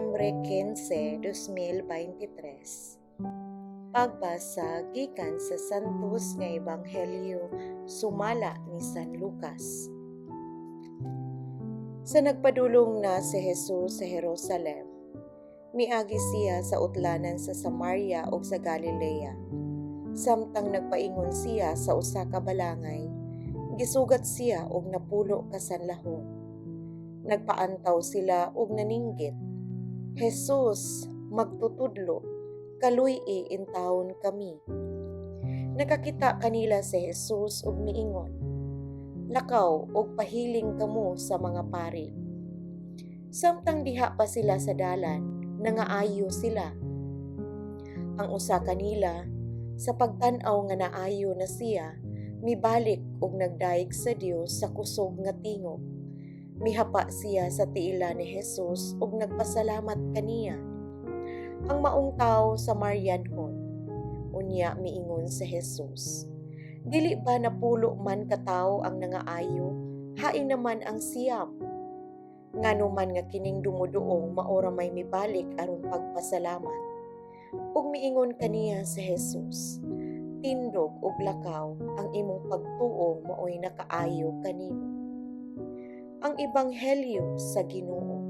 Nobyembre 15, 2023. Pagbasa gikan sa Santos nga Ebanghelyo sumala ni San Lucas. Sa nagpadulong na si Jesus sa Jerusalem, miagi siya sa utlanan sa Samaria ug sa Galilea. Samtang nagpaingon siya sa usa ka balangay, gisugat siya og 10 ka sanlahon. Nagpaantaw sila og naninggit, "Jesus, magtutudlo, kaluy-i intawon kami." Nakakita kanila si Jesus ug miingon, "Lakaw ug pahiling kamo sa mga pari." Samtang diha pa sila sa dalan, nangaayo sila. Ang usa kanila, sa pagtan-aw nga naayo na siya, mibalik ug nagdayeg sa Dios sa kusog nga tingog. Mihapa siya sa tiila ni Jesus ug nagpasalamat kaniya. Ang maong tawo, Samarianhon. Unya miingon si Jesus, "Dili ba 10 man ka tawo ang nangaayo? Hain naman ang 9? Ngano man nga kining dumuduong mao ra may mibalik aron pagpasalamat?" Ug miingon kaniya si Jesus, "Tindog ug lakaw, ang imong pagtuo maoy nakaayo kanimo." Ang Ebanghelyo sa Ginoo.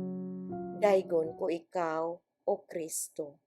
Daygon ko ikaw, O Kristo.